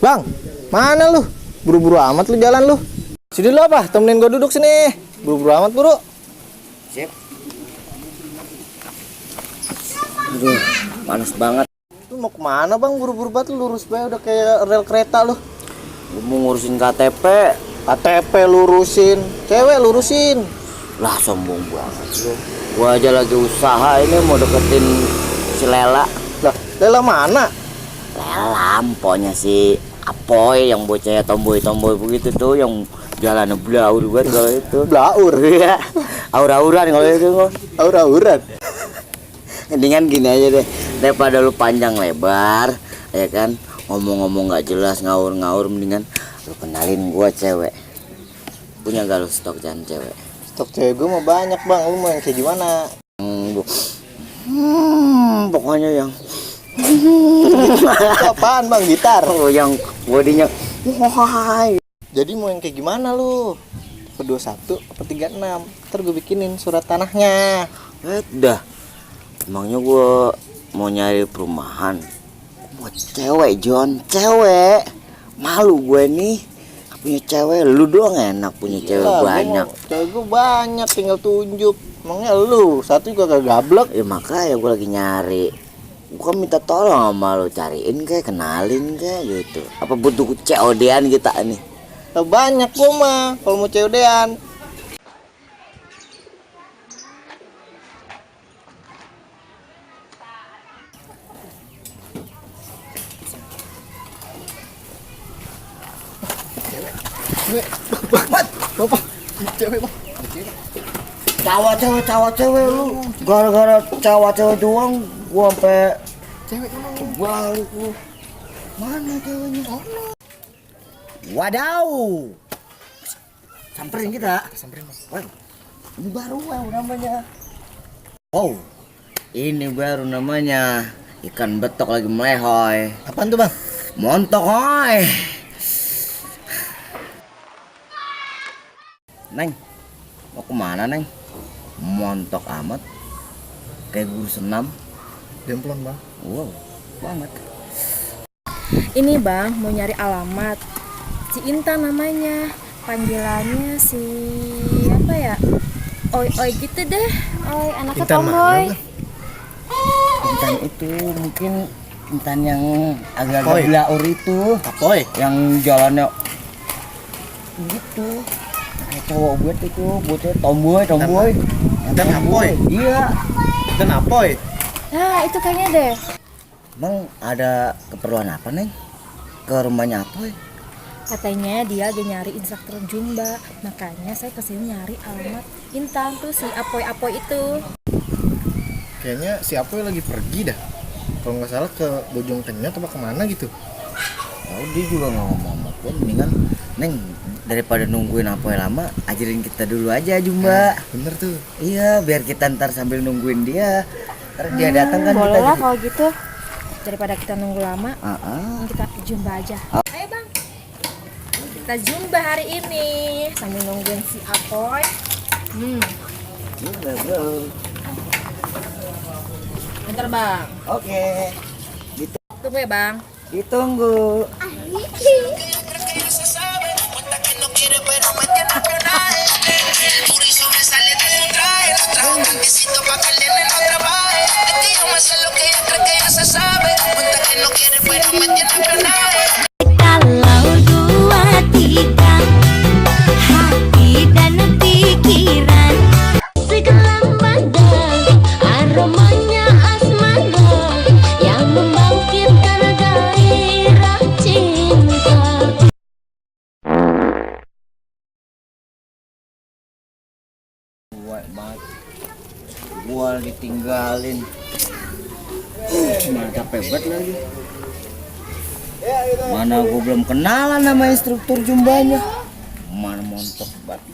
Bang, mana lu? Buru-buru amat lu jalan lu. Sini lu apa? Temenin gua duduk sini. Buru-buru amat, buru. Sip. Aduh, panas banget. Lu mau kemana bang? Buru-buru banget lu, lurus banget udah kayak rel kereta lu. Gua mau ngurusin KTP. KTP lurusin, cewek lurusin. Lah sombong banget lu. Gua aja lagi usaha ini mau deketin si Lela. Lah, Lela mana? Lela, pokoknya si Apoy yang bocahnya tomboy-tomboy begitu tuh, yang jalannya blaur banget kalau itu. Blaur. Iya. Aura-auran kalau itu. Aura-auran. Mendingan gini aja deh, daripada lu panjang lebar, ya kan, ngomong-ngomong nggak jelas, ngawur-ngawur, mendingan lu kenalin gua cewek. Punya gak lu stok jangan cewek? Stok cewek gua mau banyak bang, lu mau yang kayak gimana? Pokoknya yang Itu apaan bang? Gitar? oh, yang bodinya wahai. Jadi mau yang kayak gimana lu? Apa 21 apa 36? Ntar gue bikinin surat tanahnya. Dah, emangnya gua mau nyari perumahan buat cewek John, cewek. Malu gue nih gak punya cewek, lu doang enak punya cewek banyak. Cewek gue banyak, tinggal tunjuk. Emangnya lu satu juga gak gablek? Ya makanya gue lagi nyari. Gua minta tolong sama lu, cariin kayak, kenalin kayak gitu. Apa butuh COD-an kita nih? Banyak gua mah kalau mau COD-an. Bapak, cewek bang. Cewek cewek lu. Gara-gara cewek doang gua sampai Cewek emang balik lu. Mana ceweknya? Wadaw. Samperin kita. Samperin bang. Wah, ini baru namanya. Oh, ini baru namanya ikan betok lagi melehoy. Apaan tuh bang? Montok hoy. Neng, mau kemana Neng? Montok amat, kayak guru senam. Demplon bang. Wow, banget. Ini bang, mau nyari alamat si Intan namanya, panggilannya si apa ya, oi gitu deh, oi anaknya Intan tomboy. Intan itu mungkin Intan yang agak-agak Apoy. blaur itu, Apoy. yang jalannya gitu. Kayak cowok buat itu, bocah tomboy. Intan Apoy. Iya. Intan Apoy. Nah itu kayaknya deh. Emang ada keperluan apa Neng? Ke rumahnya Apoy? Katanya dia lagi nyari instruktur Zumba, makanya saya kesini nyari alamat Intan tuh si Apoy itu. Kayaknya si Apoy lagi pergi dah. Kalau nggak salah ke Bojong Tengah atau kemana gitu. Oh, dia juga nggak ngomong sama gue, mendingan Neng daripada nungguin Apoy lama, ajarin kita dulu aja Zumba. Bener tuh. Iya, biar kita ntar sambil nungguin dia, ntar dia datang kan Boleh kita lah jadi. kalau gitu, daripada kita nunggu lama, kita Zumba aja. Ayo bang, kita Zumba hari ini sambil nungguin si Apoy. Iya, bro. Bentar bang, Oke, tunggu ya bang. ditunggu. Kalau dua tiga hati dan pikiran segelam badan aromanya asmara yang membangkitkan gairah cinta. Buat banget, gua ditinggalin. Mana capek banget lagi. Mana gua belum kenalan sama instruktur Zumbanya. Mana montok banget.